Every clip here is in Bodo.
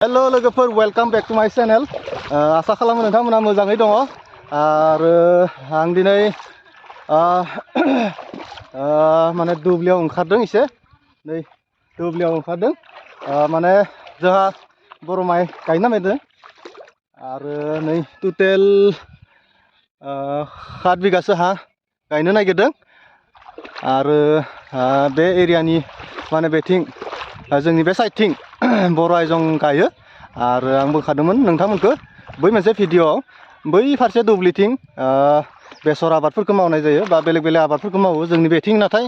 हेलो लोगोफोर वेलकाम बैक टू माय चैनल आशा खालामो नोंथांमोना मोजाङै दङ आरो आं दिनै माने दुब्लियाव ओंखारदों एसे नै दुब्लियाव ओंखारदों माने जोंहा बर' माइ गायनो नागिरदों आरो नै टोटेल 7 बिगासो हा गायनो नागिरदों आरो बे एरियानि माने बेथिं जोंनि बे साइडथिं बर' आइजों गायो आरो आं बुंखादोंमोन नोंथांमोनखौ बै मोनसे भिडिअ'आव बै फारसे दुब्लिथिं बेसर आबादफोरखौ मावनाय जायो बा बेलेग बेलेग आबादफोरखौ मावो जोंनि बेथिं नाथाय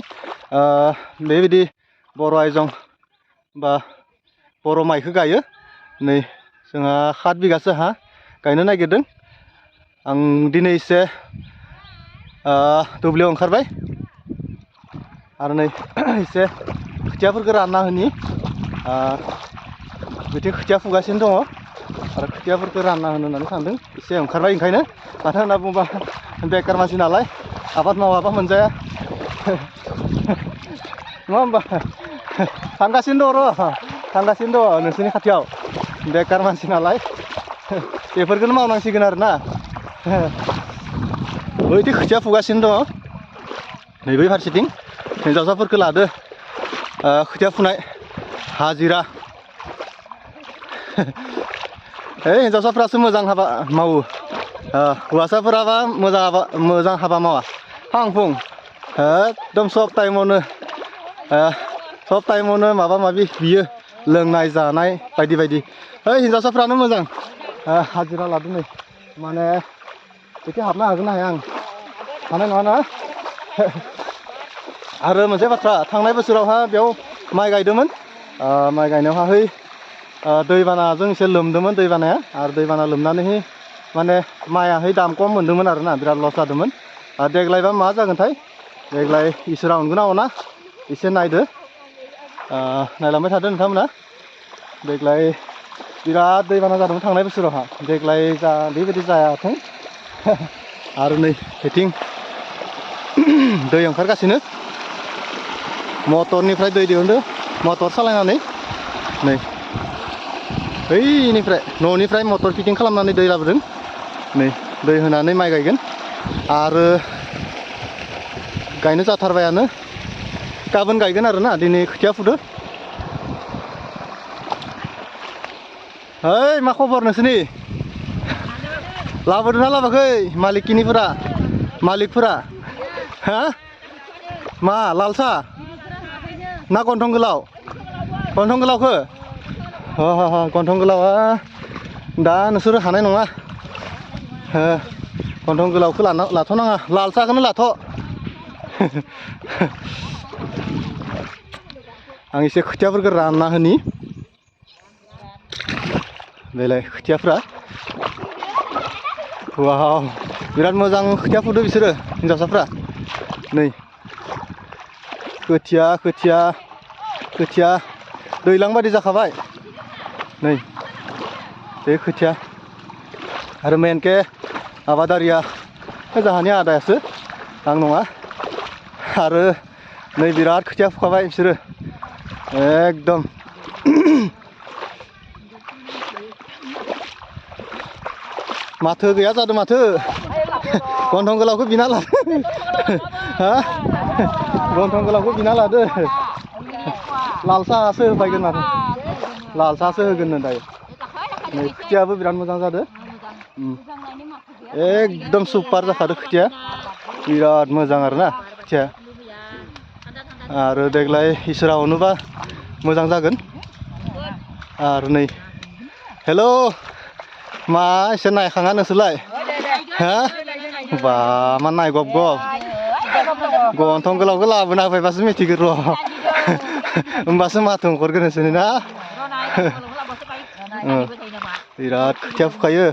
बेबायदि बर' आइजों बा बर' माइखौ गायो नै जोंहा 7 बिगासो हा गायनो नागिरदों आं दिनै एसे दुब्लियाव ओंखारबाय आरो नै एसे खोथियाफोरखौ रानना होनि बिथिं खोथिया फुगासिनो दङ आरो खोथियाफोरखौ रानना होनो होननानै सानदों एसे ओंखारबाय ओंखायनो माथो होनना बुङोबा बेकार मानसि नालाय आबाद मावाबा मोनजाया नङा होमबा थांगासिनो दङ थांगासिनो दङ नोंसोरनि खाथियाव बेकार मानसि नालाय बेफोरखौनो मावनांसिगोन आरो ना बैथिं खोथिया फुगासिनो दङ नैबै फारसेथिं हिन्जावसाफोरखौ लादो खोथिया फुनाय हाजिरा हिन्जावसाफ्रासो मोजां हाबा मावो हौवासाफोराबा मोजां हाबा मावा फां फुं एकदम सब टाइमावनो माबा माबि बियो लोंनाय जानाय बायदि बायदि हिन्जावसाफ्रानो मोजां हाजिरा लादो नै माने बिदि हाबनो हागोन ना हाया आं हानाय नङा ना आरो मोनसे बाथ्रा थांनाय बोसोरावहा बेयाव माइ गायदोंमोन माइ गायनायावहाय दैबानाजों एसे लोमदोंमोन दैबानाया आरो दैबाना लोमनानै माने माइयाहाय दाम खम मोन्दोंमोन आरोना बिराद लस जादोंमोन देग्लायबा मा जागोनथाय देग्लाय इसोरा अनगोन ना अना एसे नायदो नायलांबाय थादो नोंथांमोना देग्लाय बिराद दैबाना जादोंमोन थांनाय बोसोरावहा देग्लाय बेबायदि जायाथों आरो नै बेथिं दै ओंखारगासिनो मटरनिफ्राय दै दिहुनदो मटर सालायनानै नै बैनिफ्राय न'निफ्राय मटर फिटिं खालामनानै दै लाबोदों नै दै होनानै माइ गायगोन आरो गायनो जाथारबायानो गाबोन गायगोन आरोना दिनै खोथिया फुदो ओइ मा खबर नोंसोरनि लाबोदोंना लाबोयाखै मालिकफोरा हा मा लाल साहा ना गन्थं गोलावखौ गन्थं गोलावा दा नोंसोरो हानाय नङा गन्थं गोलावखौ लाथ'नाङा लाल साहाखौनो लाथ' आं एसे खोथियाफोरखौ रानना होनि बेलाय खोथियाफ्रा वाव बिराद मोजां खोथिया फुदो बिसोरो हिन्जावसाफ्रा नै खोथिया दैलां बायदि जाखाबाय नै बे खोथिया आरो मेनके आबादारिया जोंहानि आदायासो आं नङा आरो नै बिराद खोथिया फुखाबाय बिसोरो एकदम माथो गैया जादों माथो गन्थं गोलावखौ बिना लादो गन्थं गोलावखौ बिना लादो लाल साहासो होफैगोन माथो लाल साहासो होगोन दायो नै खोथियाबो बिराद मोजां जादों एकदम सुपार जाखादों खोथिया बिराद मोजां आरोना खोथिया आरो देग्लाय इसोरा अनोबा मोजां जागोन आरो नै हेल' मा एसे नायखाङा नोंसोरलाय हा बा मा नायगब गन्थं गोलावखौ लाबोना होफैबासो मिथिगोन र' होमबासो माथो ओंखारगोन नोंसोरनि ना बिराद खोथिया फुखायो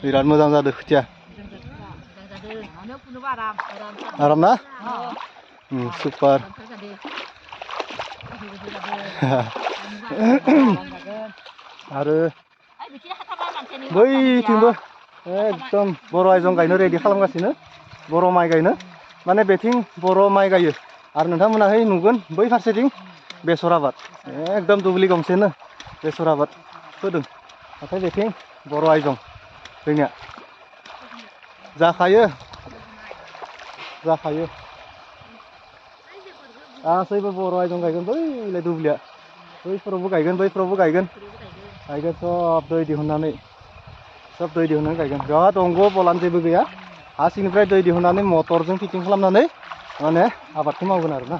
बिराद मोजां जादों खोथिया आराम ना सुपार आरो बैथिंबो एकदम बर' आइजों गायनो रेडि खालामगासिनो बर' माइ गायनो माने बेथिं बर' माइ गायो आरो नोंथांमोनाहाय नुगोन बै फारसेथिं बेसर आबाद एकदम दुब्लि गंसेनो बेसर आबाद फोदों नाथाय बेथिं बर' आइजं जोंनिया जाखायो गासैबो बर' आइजं गायगोन बैलाय दुब्लिया बैफोरावबो गायगोन बैफोरावबो गायगोन सब दै दिहुननानै गायगोन बेयाव दंग' बलान जेबो गैया हा सिंनिफ्राय दै दिहुननानै मटरजों फिटिं खालामनानै माने आबादखौ मावगोन आरोना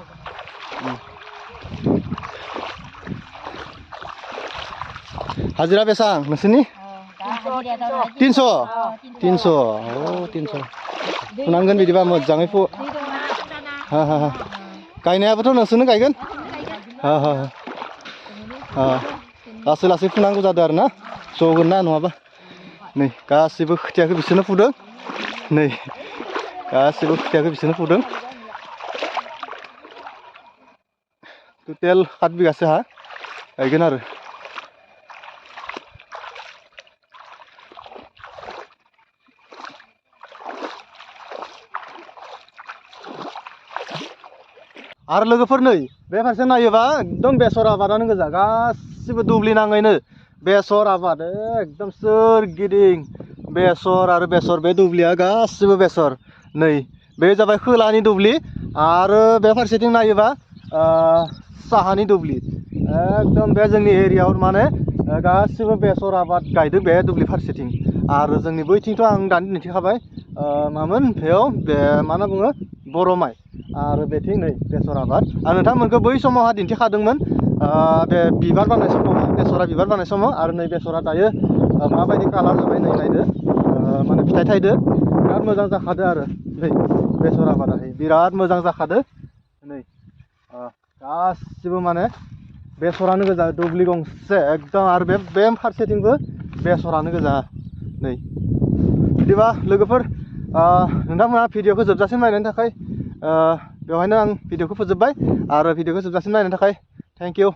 हाजिरा बेसां नोंसोरनि 300 फुनांगोन बिदिबा मोजाङै फु गायनायाबोथ' नोंसोरनो गायगोन लासै लासै फुनांगौ जादों आरोना जगोन ना नङाबा नै गासिबो खोथियाखौ बिसोरनो फुदों नै गासिबो खोथियाखौ बिसोरनो फुदों टटेल 7 बिगासो हा गायगोन आरो लोगोफोर नै बे फारसे नायोबा एकदम बेसर आबादानो गोजा गासिबो दुब्लि नाङैनो बेसर आबाद एकदम सोरगिदिं बेसर आरो बेसर बे दुब्लिया गासिबो बेसर नै बे जाबाय खोलानि दुब्लि आरो बे फारसेथिं नायोबा साहानि दुब्लि एकदम बे जोंनि एरियायाव माने गासिबो बेसर आबाद गायदों बे दुब्लि फारसेथिं आरो जोंनि बैथिंथ' आं दानि दिन्थिखाबाय मामोन बेयाव बे मा होनना बुङो बर' माइ आरो बेथिं नै बेसर आबाद आं नोंथांमोनखौ बै समावहा दिन्थिखादोंमोन बे बिबार बारनाय समाव बेसरा बिबार बारनाय समाव आरो नै बेसरा दायो माबायदि कालार जाबाय नै नायदो माने फिथाइ थायदो बिराद मोजां जाखादो आरो नै बेसर आबादाहाय बिराद मोजां जाखादो नै गासिबो माने बेसरानो गोजा दुब्लि गंसे एकदम आरो बे फारसेथिंबो बेसरानो गोजा नै बिदिबा लोगोफोर नोंथांमोनहा भिडिअखौ जोबजासिम नायनायनि थाखाय बेवहायनो आं भिडिअखौ फोजोबबाय आरो भिडिअखौ जोबजासिम नायनायनि थाखाय थेंक इउ